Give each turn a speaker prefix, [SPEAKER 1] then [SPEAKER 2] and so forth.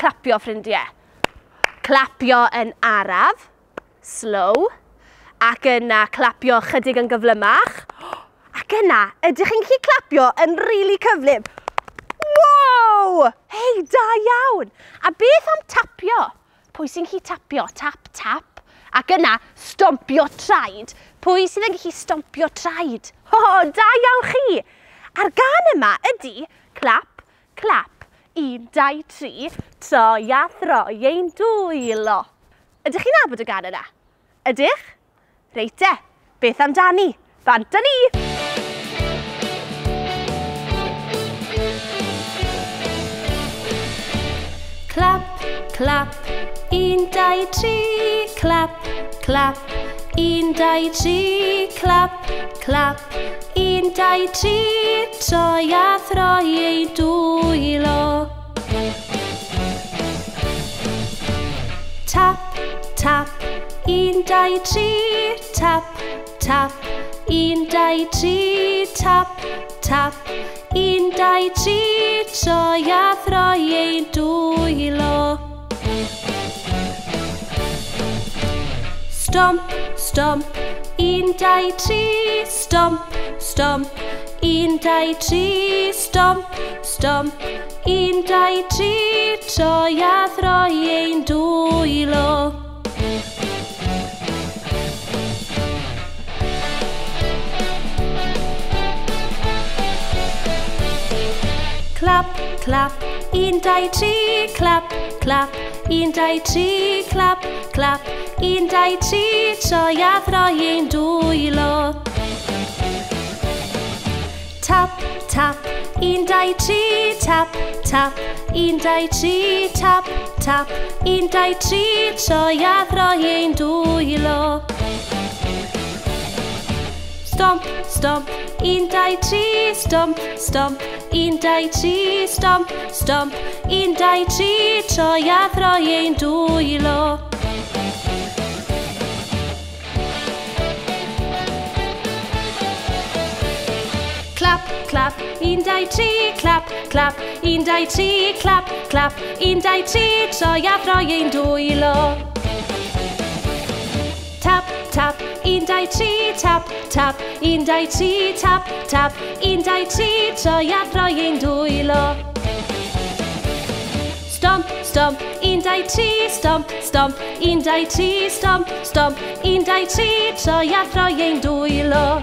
[SPEAKER 1] clapio, ffrindiau? Clapio yn araf, slow, ac yna clapio chydig yn gyflymach. Ac yna, ydych chi'n gallu clapio yn rili cyflym? Wow! Hei, da iawn! A beth am tapio? Pwy sy'n gallu tapio? Tap, tap. Ac yna, stompio traed. Pwy sydd yn gallu stompio traed? O, da iawn chi! A'r gân yma ydy clap, clap, 1, 2, 3, troi a throi ein dwylo. Ydych chi'n nabod y gân yna? Ydych? Reit te, beth amdani? Bant â ni!
[SPEAKER 2] Clap, clap, 1, 2, 3, clap, clap, 1, 2, 3, clap, clap, 1, 2, 3, troi a throi ein dwylo. Tap, tap, 1, 2, 3, tap, tap, 1, 2, 3, tap, tap, 1, 2, 3, troi a throi ein dwylo. Stomp, stomp, 1, 2, 3, stomp, stomp, 1, 2, 3, stomp, stomp, 1, 2, 3, troi a throi ein dwylo. Clap, clap, 1, 2, 3, clap, clap, 1, 2, 3, clap, clap, 1, 2, 3, troi a throi ein dwylo. Tap, tap, 1, 2, 3, tap, tap, 1, 2, 3, tap, tap, 1, 2, 3, troi a throi ein dwylo. Stomp, stomp, 1, 2, 3, stomp, stomp, 1, 2, 3, stomp, stomp, 1, 2, 3, troi a throi ein dwylo. Clap, clap, 1, 2, 3, clap, clap, 1, 2, 3, clap, clap, 1, 2, 3, troi a throi ein dwylo. Tap, tap, 1, 2, 3, tap, tap, 1, 2, 3, tap, tap, 1, 2, 3, troi a throi ein dwylo. Stomp, stomp, 1, 2, 3, stomp, stomp, 1, 2, 3, stomp, stomp, 1, 2, 3, troi a throi ein dwylo.